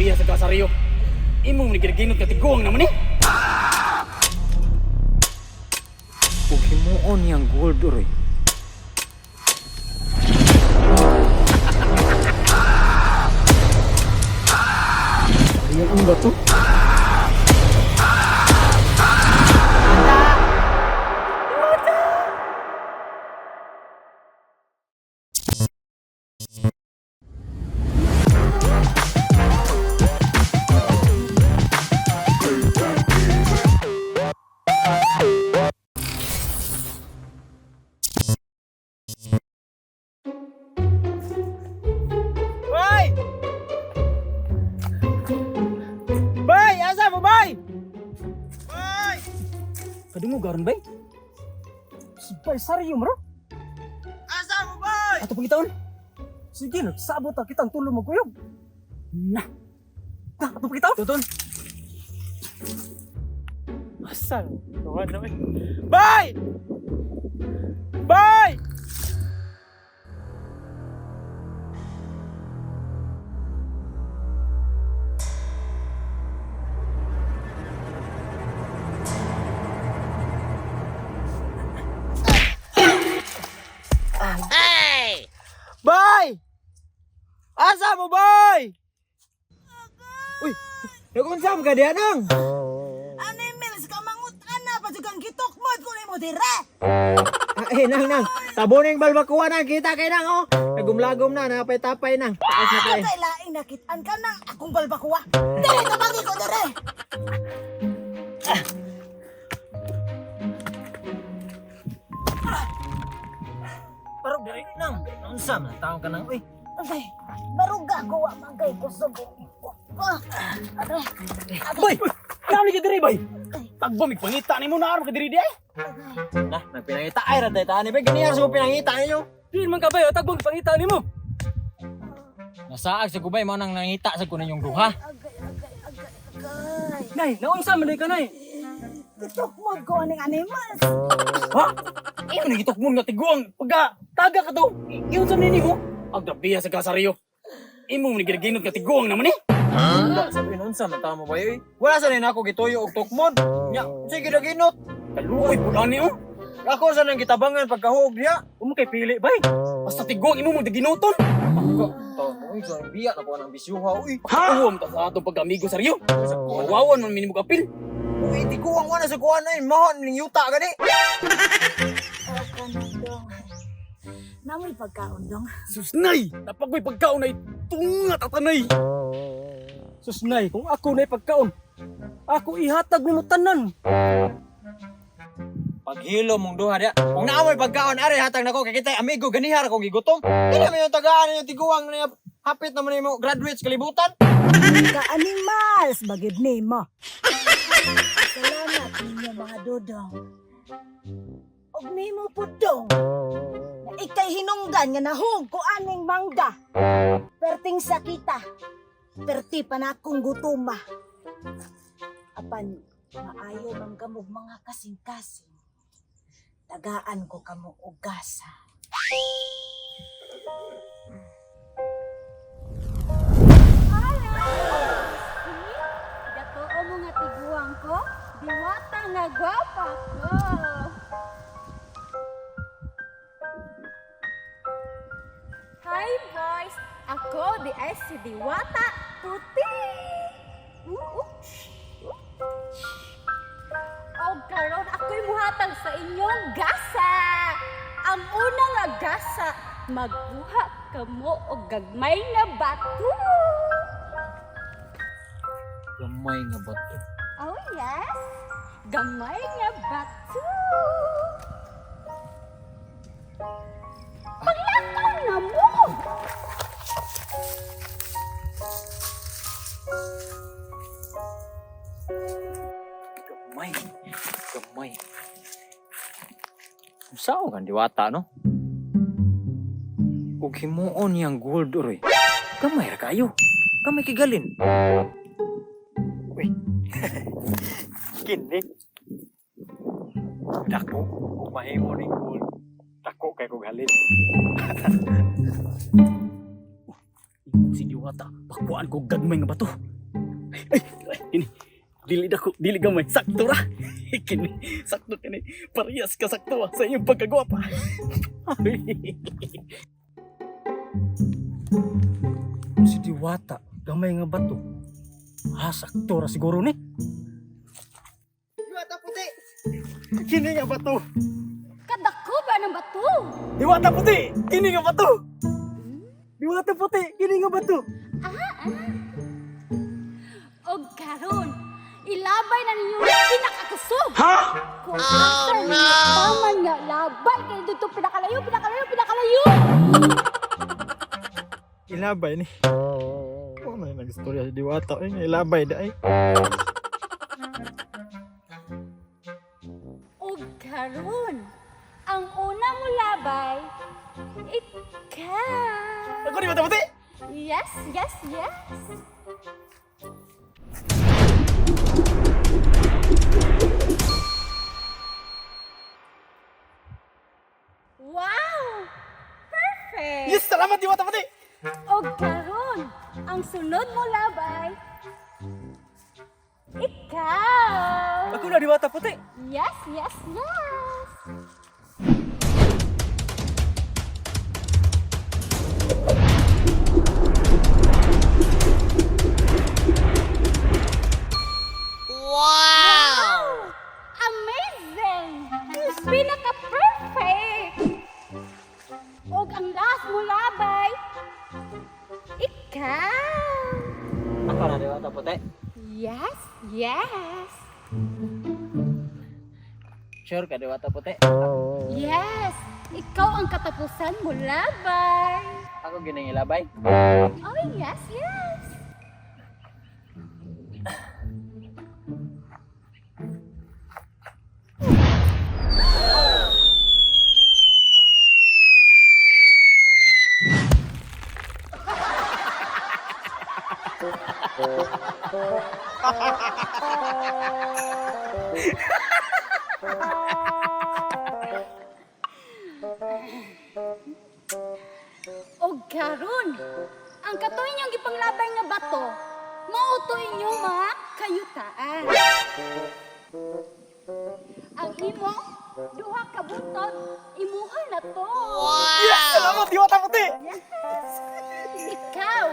Grabe sa kasaryo. Imo man ginaginot ka tiguang naman eh. Ug himuon niyang gold oroy. Ayan ang bato. Bay! Bay, asa mo bay? Bay! Kadungog garon bay? Si Bay Saryo mro. Asa mo bay? Ato pangitaon. Sige, nagsabot ta kitang tulo magkuyog. Na. Ta, ato pangitaon. Tuton. Asa? Tuwan na eh. Bay! Bay! Bay! Asa mo bay? Uy, nagunsa mo ka diha nang? Animals ka mangut-ana pa jud kang gitok mo ko nimo dire. Eh, nang nang, taboning balbakuha nang kita kay nang oh. Nagumlagom na, napay-tapay nang. Taas na kay. Kay laing nakit-an ka nang akong balbakuwa. Dire tabangi ko dire. Parog diri nang. Unsa man taon ka nang uy. Ay, baruga ko wa man kay kusog. Ah, aray. Bay! Kami ka diri bay. Tagbo mig pangita nimo na aron ka diri di ay. Na, nagpinangita ay ra tay tani bay ganiya sa pinangita ninyo. Di man ka bay, tagbo pangita nimo. Nasaag sa gubay mao nang nangita sa kuno yung duha. Agay, agay, agay, agay. Nay, naunsa man day ka nay? Gitok mo ko aning animals. Ha? Imo ni gitukmon nga tiguang pagka taga ka to. Iyon sa nini mo. Ang grabe sa kasaryo. Imo man ginaginot nga tiguang naman eh. Wala sa pinunsa man tamo bay uy. Wala sa nina ako gituyo og tukmon. Nya, sige daginot. Kaluoy pud ani oh. Ako sa nang gitabangan pagkahuog niya. Umo kay pili bay. Basta tiguang imo mo ginoton. Pagka, taon mo, uy, sa biya na ko ng bisyuha, uy. Ha? Uwam ta sa atong pag-amigo saryo. Kawawan man minimo kapil. Uy, di ko ang wala sa kuha na yun. Mahon, ning yuta gani. Oh, kanang dong. Namoy pagkaon dong. Susnay, napagoy pagkaon ay tunga tatanay. Sus nay, kung ako nay pagkaon, ako ihatag nimo tanan. Paghilo mong duha diya. Kung naamoy pagkaon, are hatag nako kay kitay amigo ganihar akong gigutom. Dili man yung tagaan yung tiguang na hapit naman nimo graduates kalibutan. Ka animals bagid nimo. Salamat ninyo mga dodong. Og nimo pud dong. Na ikay hinungdan nga nahug ko aning mangga. Perting sakita. Perti pa na akong gutuma. Apan maayo man kamog mga kasing-kasing. Tagaan ko kamo og gasa. Gatoo mo nga tiguang ko, diwata nga gwapa ko. Hi boys, ako di ay si Diwata Puti. Ooh, Og karon ako'y muhatag sa inyong gasa. Ang una nga gasa, magbuha kamo og gagmay nga bato. Gamay nga bato. Oh yes, gamay nga bato. Paglakaw na mo! Gamay. Gamay. Sao kan diwata no? Ug himuon niyang gold oroy. Gamay ra kayo. Gamay kay galin. Uy. Kini. Dako ug mahimo ning gold. Dako kay kog halin. Imong si Diwata, pakuan ko gagmay nga bato. Ay, kini. Dili dako, dili gamay. Sakto ra. Kini, sakto kini. Parehas ka sakto ah, sa iyong pagkagwapa. Kung si Diwata, gamay nga bato. Ah, sakto ra siguro ni. Diwata puti. Kini nga bato. Kadako ba ng bato? Diwata puti, kini nga bato. Diwata puti, kini nga bato. Og karon, ilabay na ninyo ang pinakakusog. Ha? Kung asa ninyo taman nga labay kayo dito pinakalayo, pinakalayo, pinakalayo. Ilabay ni. Wa man nagstorya si Diwata ay nga ilabay da ay. Og karon, ang una mo labay, ikaw. Ako diwata puti. Yes, yes, yes. Wow! Perfect! Yes, salamat diwata puti. Og karon, ang sunod mo labay, ikaw! Ako na Diwata puti. Yes, yes, yes! Wow! Amazing! Pinaka-perfect! Og ang last mo labay, ikaw! Ako na Diwata puti. Yes, yes! Sure ka Diwata puti. Yes! Ikaw ang katapusan mo labay! Ako gining ilabay. Oh, yes, yes! Og karon, ang katoy niyong gipanglabay nga bato, mao to inyong mga kayutaan. Ang imo, duha ka buntod, imuha na to. Yes, salamat diwata puti. Yes. Ikaw,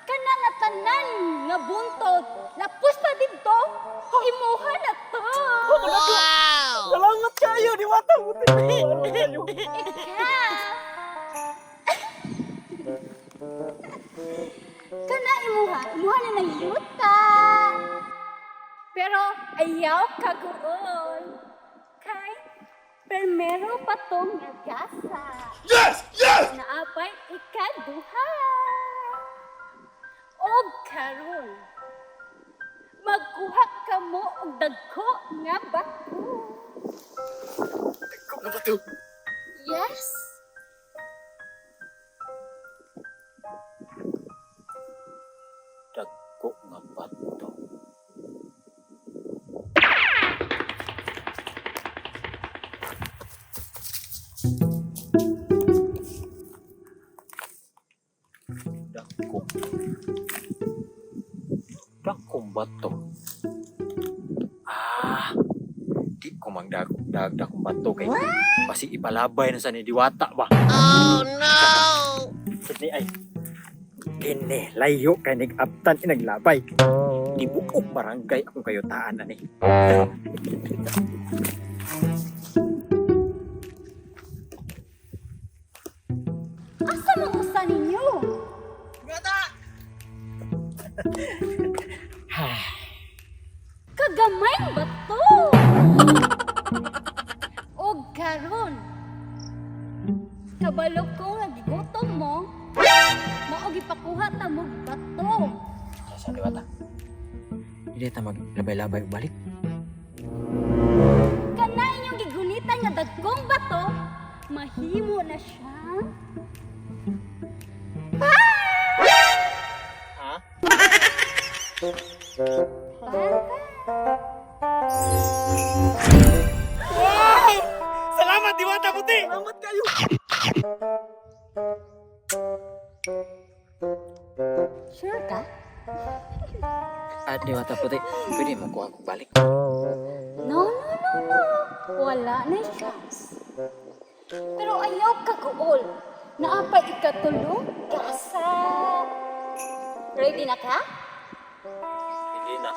kana nga tanan nga buntod, lapos pa didto, imuha na to. Salamat kayo diwata puti. Ikaw. Kana imuha, imuha na ng yuta. Pero ayaw kaguol. Kay permero pa tong nagasa. Yes, yes. Naapay ikaduha. Og karon, magkuha ka mo og dagko nga bato. Dagko nga bato. Yes. Dagko nga bato. Dagko. Dagkong bato. Ah, di ko magdag dakong bato kay basi ipalabay na sa ni Diwata ba. Oh no. Kini ay kini layo kay nigabtan inaglabay. Di buok barangay akong kayutaan ani. Asa man usa ninyo? Kagamay ba to? Og karon, kabalo ko nga gigutom mo, mao gipakuha ta mo bato. Sa Diwata. Hindi ta maglabay-labay og balik. Kana inyong gigunitan nga dagkong bato, mahimo na siyang Ha? Bata. Salamat diwata puti. Salamat kayo. Sure ka? At Diwata Puti, pwede mo kuha kong balik. No, no, no, no. Wala na chance. Pero ayaw kaguol. Naapay ikatulong gasa. Ready na ka? Hindi na.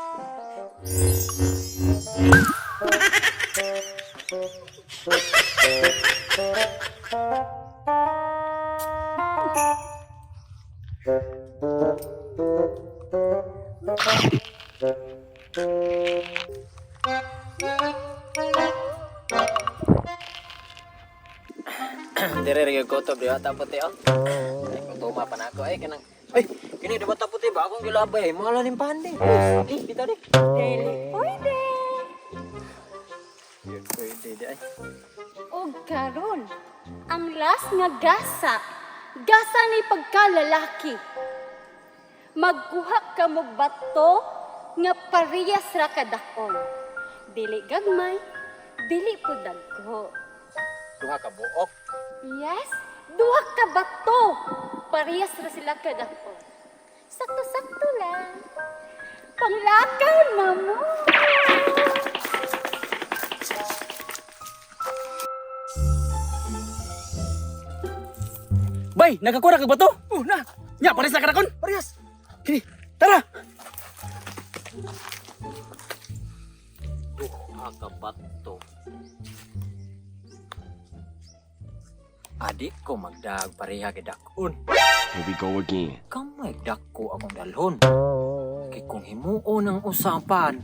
Dire ra gyud ko to, Diwata Puti oh. Ay, kutuma pa na ako ay kanang. Ay, kini Diwata Puti ba akong gilabay ay mahal ning panding. Eh, kita ni. Dili pwede. Yun pwede di ay. Og karon, ang last nga gasa, gasa ni pagkalalaki. Magkuha ka mo bato nga parehas ra kadakol. Dili gagmay, dili po dagko. Duha ka buok. Yes, duha ka bato. Parehas ra sila kadako. Sakto-sakto lang. Panglakaw na mo. Bay, nakakuha ka ba to? Oh, na. Nya, pares na karakon. Parehas. Kini, tara. Duha ka bato. Adi ko magdaag pareha kay dakon. Here we go again. Kamay dako akong dalhon. Kay kung himuon ang usapan,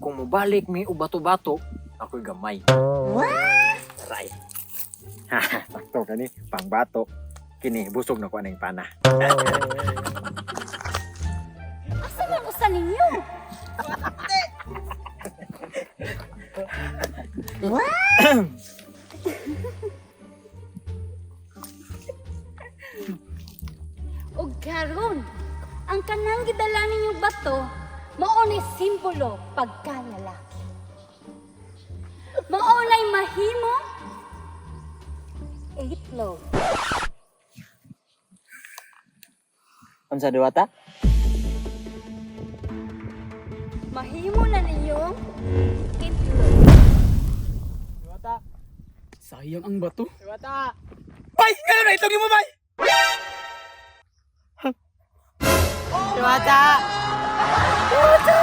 kung mobalik mi og bato-bato, ako'y gamay. What? Sakto kani, pangbato. Kini busog na ko aning pana. Asa man usa ninyo? Og karon, ang kanang gidala ninyong bato, mao ni simbolo pagkalalaki. Mao na'y mahimo itlog. Unsa, Diwata? Mahimo na ninyong itlog. Diwata. Sayang ang bato. Diwata. Bay, ngano na itlog nimo, bay? Diwata! Diwata!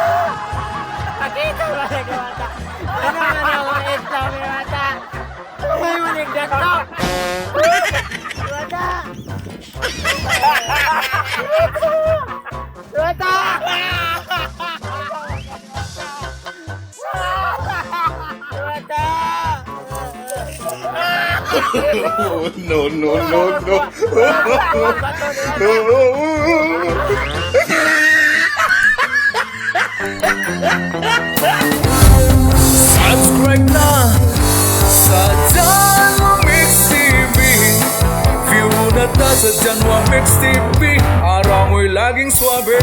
Pakita ba na Diwata? Ano man ako itlog, Diwata? Ay, manig dako! Diwata! Diwata! Diwata! Oh, no, no, no, no. Subscribe na sa Janwa Mix TV. View na ta sa Janwa Mix TV. Araw mo'y laging swabe.